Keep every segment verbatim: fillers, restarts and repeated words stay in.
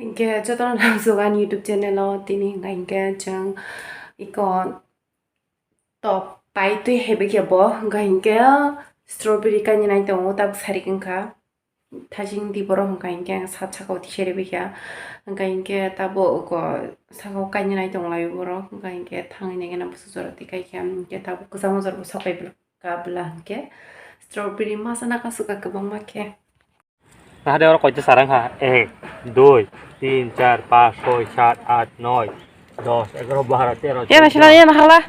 Hinkhe jotono nangjago ani YouTube channel o tini hinkha hinkhe chwng iko top pai twi haibaikhe bo hinkha hinkhe strawberry kainwi nai tongo tabuk sarik wngkha. Thasing di borok hinkha hinkhe ang sat saka o tisari baikha hinkha hinkhe tabuk iko saka o kainwi nai tonglaio borok hinkha hinkhe thangwi naikhe busu jora twi kaikha hinkhe tabuk kwchangma jora bo sokai bwla hinkhe strawberry masa naka suka kwbangma khe. Nahade oro koita sarang ha? Ek, dui, tin, char, pas, soi, sat, at, noi, dos, egaro, baro, tero, Yana sila yana hala.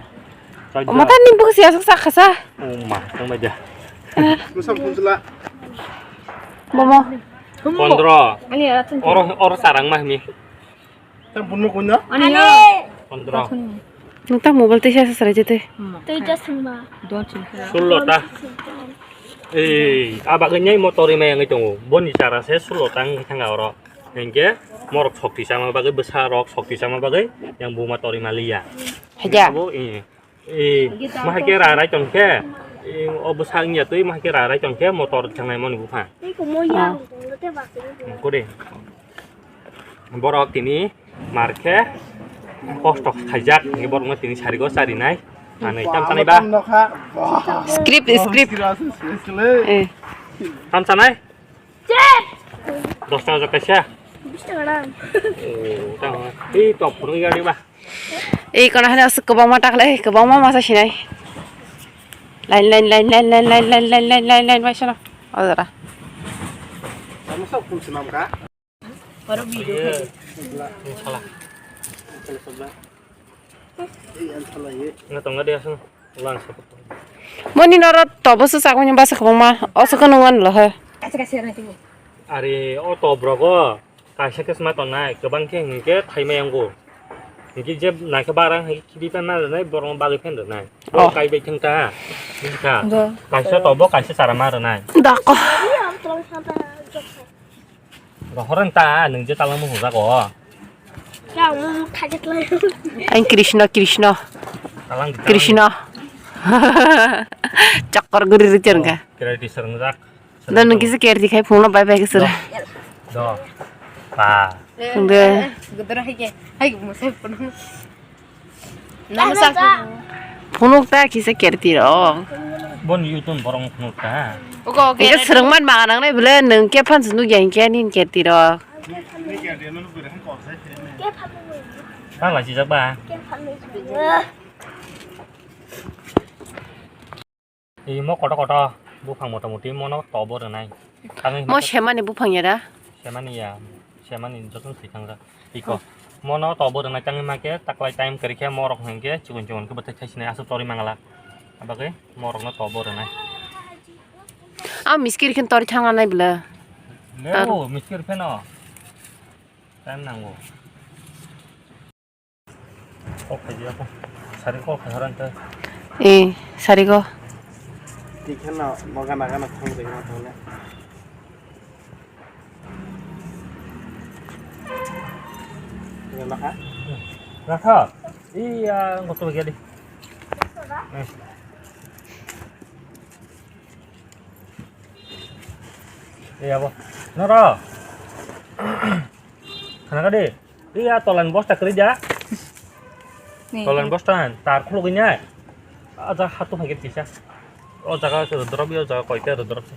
Chauda. Mata ni buku siya suksa khasa. Uma, tong baja. Musam kunsula. Bomo. Pondro. Ani ya tun. Oro oro sarang mah mi. Tam punno kunna? Ani ya. Pondro. Nung ta mobile tei sa sa sarai jete. Tei just ma. Don chin. Sullo ta. Ei, abagwi nyai motor rimai wngwi tongo. Boni chara se sullo tang thanga oro. Hinkhe morok sokti chama bagwi bwsa rok sokti chama bagwi yang buma tori maliya. Haja. Abo, eh, eh, mahai khe ra rai tong khe, eh, o bwsa wngya twi mahai khe ra rai tong khe motor thangnai moni bupha. Tei komo ya. Ah. Kode. Borok tini mar khe kosto khaijak, borokno tini sarigo charinai. Manwi tam sanai ba? Script, script. Eh. Tam sanai? Dos taka kaisa? Bis taka dam. Oh, tamo. Ei, top phuru gari ba. Ei, kono hane aswk kwbangma taklai, kwbangma masa sinai. Line, line, line, bai sono. O jora. Kamu sok phun sinam ka? Baru video. Iya. Salah. Salah, salah. Nga tong nga dia sung. Ulan sapuk. Moni noro tobo su sakmani basa kwbangma. O saka nung wan lo he. Kaisa kaisa nai tini. Are o top rogo kaisa kaisa ma tongnai kwbang khe hinkhe thaima yango. Hinkhe je naikhe barang hinkhe khibi pan ma rwnai borok bagwi phan rwnai. Oh. Kai bai thang ta. Hinkha. Kaisa tobo kaisa chara ma rwnai. Dako. Rohor wng ta, nwng je talangma hwnjago. Ang Krishna, Krishna. Talang di Krishna. Chakar guri rite wngkha. Kerti serngjak. Da nwng kisa kerti khai phungno bai bai kisa. Do. Do. Pa. Wngde. Gudra hai ke. Hai mo sai phunuk. Phunuk ta kisa kerti rok. Bon YouTube borong phunuk ta. Oke, oke. Engke serengman manganang nai bole neng ke phan sunu ya engke nin kerti rok. Phan la sijak ba. Imo koto koto buphang motamuti mono tobo rwnai. Tangwi mo hwnba semani buphang ya da? Semani ya, semani joto thwi thangjak. Iko, mono tobo rwnai tangwi ma khe taklai time kwrwi khe morok hwnkhe chikon chikon khe bwthai thaisinai aswk torwi mangala. Abagwi morokno tobo rwnai. Ah, miskir khe tori thangna nai bwla. Leo, miskir pheno. Time nango. Kok khaidi ako. Sari kok khai haran ta. Eh, sari go. Tikhana bagan agana khong de ma thone. Rakha. Rakha. Iya, ngoto gadi. Eh. Iya, bo. Noro. Khana kadi. Iya, tolan bosta kwrwi da. Ni. Tolan bosta han, tar khulugwi nai. Aja hatu phai kisa. O jaga se rodrop, o jaga koita rodrop se.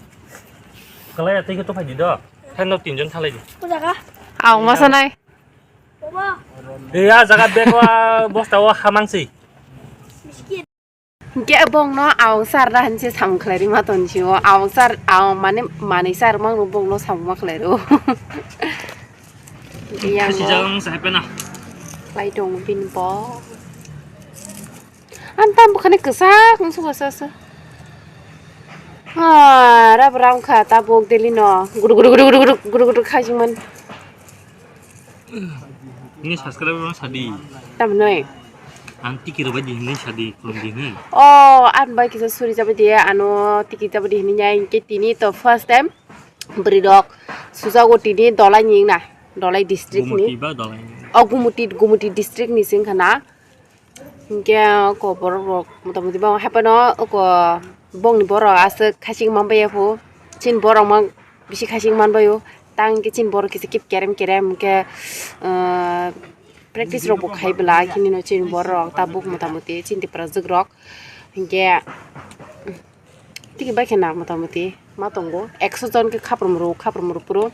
Kalai atwi khe to phai di do. Heno tinjon thalai di. O jaga. Aw, masa nai. Bobo. Iya, jaga bag wa bosta wa hamang si. Biscuit. Hingke bongno awang sar da hinse samung khlai rima tong sio. Awang sar, awang mane, manui sar mangno bongno samung ma khlai ro. Yang Khasi bo jaga mung sahai pena. Khlai tong bini bo. An tam bukhani kwsak wng suka sa sa. Ha, rab ram kha tabuk deli no. Gudu gudu gudu gudu gudu gudu gudu khajingman. Nini subscriber no sadi. Tamnoi. Ang tiki rwbai di hinwi sadi, khulum di hinwi. Oh, an bai kisa suri jabai di, ano tiki jabai di hinwi nyai, hingke tini to first time bwrwi rok sujago tini Dolai ni na, Dolai district ni. Gumuti ba Dolai ni. Oh, Gumuti, Gumuti district ni sing khana. Hingke oko borok rok motamuti bang haipano oko bongni borok aswk khasing manbai ya pho. Chini borok mang bisi khasing manbai o. Tang khe chini borok kisa kip kerem kerem hwnkhe, ah, practice rok bo khai bwla, khe nini chini borok tabuk mota moti chini Tiprajwk rok. Hwnkhe, tiki bai khe na mota moti ma tongo, ekso jon khe khaprum rw, khaprum rw phuru.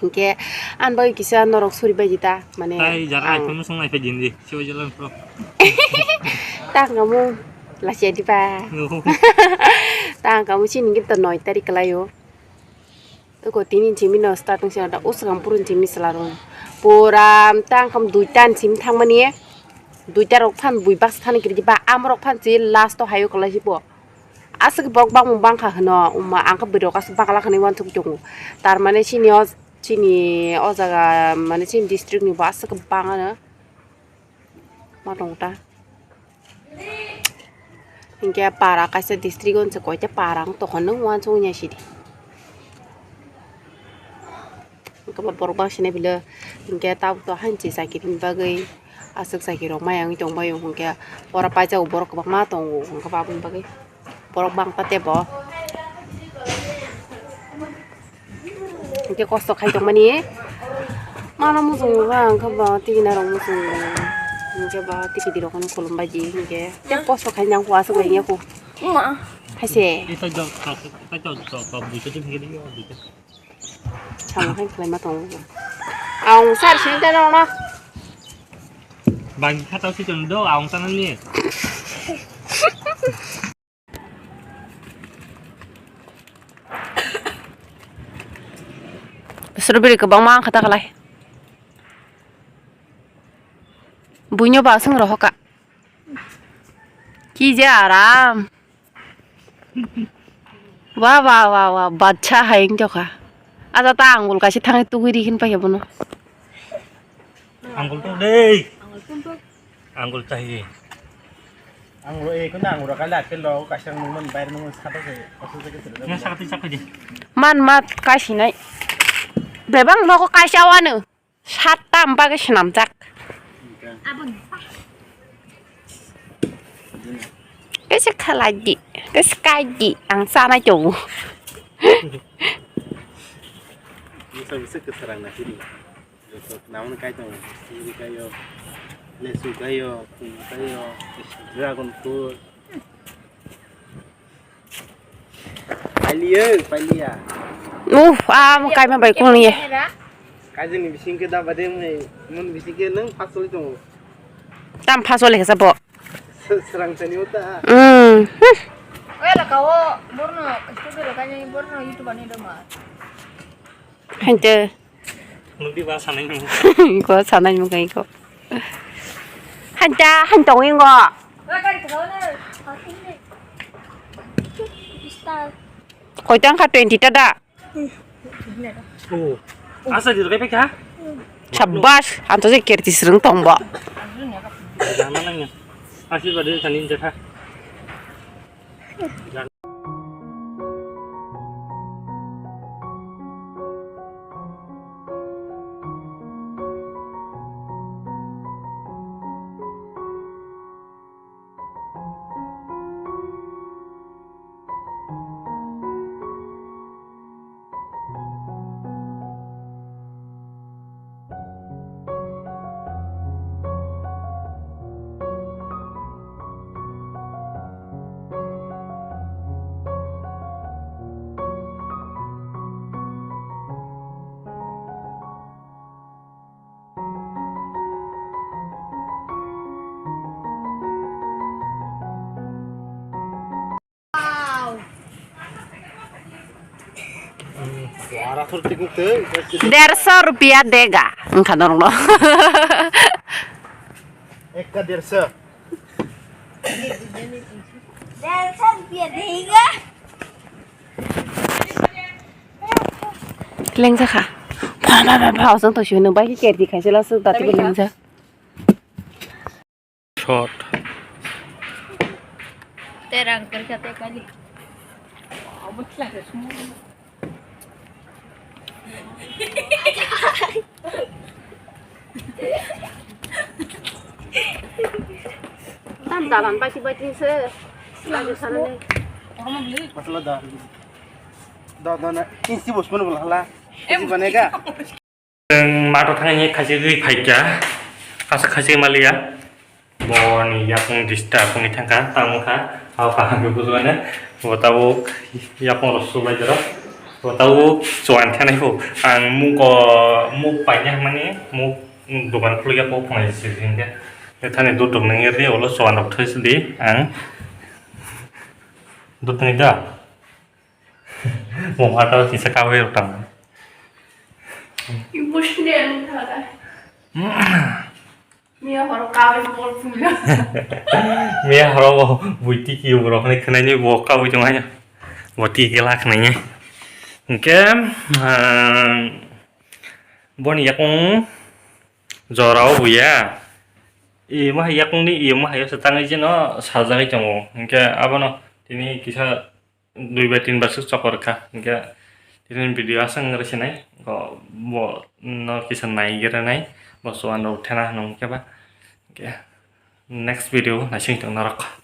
Hwnkhe, ani bagwi kisa norok suri bai di ta, mane, tai jara ang iphano song naiphai di, di, sibai jala phuru. Tang kamu, lasia di ba. No. Tang kamu chini git to noi tarik kalaio. Eko tini chimi no starting se da usram purun chimi slarung. Pura tang kam duita ni chimi thangmani. Duita rok phan bui bas thani kiri ba amrok phan chi last to hayo kolai si bo. Aswk bok bangmung bangkha hwno, wngma ang khe bwrwi rok aswk bakla khwnwi uansuk tongo. Tar mane chini o, chini o jaga mane chini district ni bo aswk bang ano. Ma tong ta. Hinkhe para kaisa district o se koita para wng tokon nw uansuk ya sidi. Hinkhe borok bang sini bile hinkhe tabuk to hanchi chakiri ni bagwi aswk chakiri rok maya wngwi tong bai o hinkhe oro paijak borok kwbangma tongo hinkhe baboni bagwi. Borok bang pa tebo. Hinkhe kosto khai tongmani. Mano muchungo ba, hinkhe ba tini narok muchungo. Hinkhe ba tiki dirok no khulum bai di hinkhe. Tei kosto khai nang ko aswk bai nang ko. Ma. Haise. Ita jok, ita jok, jok, jok, buicho tu hinkhe di, buicho. Sama hai khlai ma tongo. Ang sar sini tei rok no. Bang kha tau si chwng do, ang sana ni. Strawberry kwbangma wngkha ta kwlai. Buino ba aswk rohorkha. Ki je aram. Wa, wa, wa, wa, bacha hai wngtokha. Aja ta angul kaisa thangwi tugwi ri hin paikha bono. Angul tong dei. Angul chahi. Angul e kuna angul kala apel lo kaisa nung man bayar nung sata se kaisa se kaisa. Na sakati sakati. Man mat kaisa nai. Bebang nogo kaisa wano. Satta am bagwi swnamjak. Kaisa khalai di, kaisa kai di, ang chanai tongo. Bisa bisa keserang na sini. Joto namanya kai tongo. Sini kayo, lesu kayo, kum kayo, dragon fruit. Pailiya, pailiya. Uf, ah, mo kai ma bai kung ye. Kaijini bising ke da bade mo, mo bising ke nang pasol tongo. Tam pasol ke sabo. Serang sani uta. Hmm. Oya la kawo, borno, stupid la kanya borno YouTube ani doma. Hante. Nukdi ba sanai nung. Ko sanai nung kai ko. Hanta, hantong ingo. Koi tang kha twenty ta da. Oh. Asa di kai pekha. Shabash, anto je kerti srung tong ba. Jama nang ya. Asi ba de sanin je kha. Derso rupiah dega wngkha norokno. Ekka derso. Derso rupiah dega. Lengjakha. Pha, pha, pha, pha, osong tongsi hwnwi bai khe kerti khaisa laso dati bo lengjak. Shot. Terang kerja teh kali. Tam dalan bati bati se. Lagi sana nih. Masala da. Da da na insi bos mana bela hala. Em. Chwng mato thangni khachi gwi phaikya, asa khachi maliya. Boni yakung disturb wngwi thangkha, tamo kha, abo kaham khe bujubana. Bo tabuk yakung rok suklai jora. Bo tabuk chuan thanai kho. Ang muko, muk paina hwnmani, muk dogan khulukya kok phunai se hinkhe. Thani duduk nangya de, ulo chuan rok thai sidi ang. Duduk nangya da. Mung ata kisa kawi rok tang. Emotional thara. Miya horo kawi bol puja. Miya horo bo buiti ki borok ni khwnai ni bo kawi tong ayo. Bo ti kela khwnai ni. Hingke, ah, boni yakung jorao buya. Imo hai yakung ni imo hai se tangwi jeno sajagwi tongo. Hingke abono tini kisa dui bai tin bar swk chokor kha. Hingke tini video aswk wngwi sinai. Bo, bo no kisa nai gira nai. Bo chuan rok thena hwnwi khe ba. Hingke next video naising tong norok.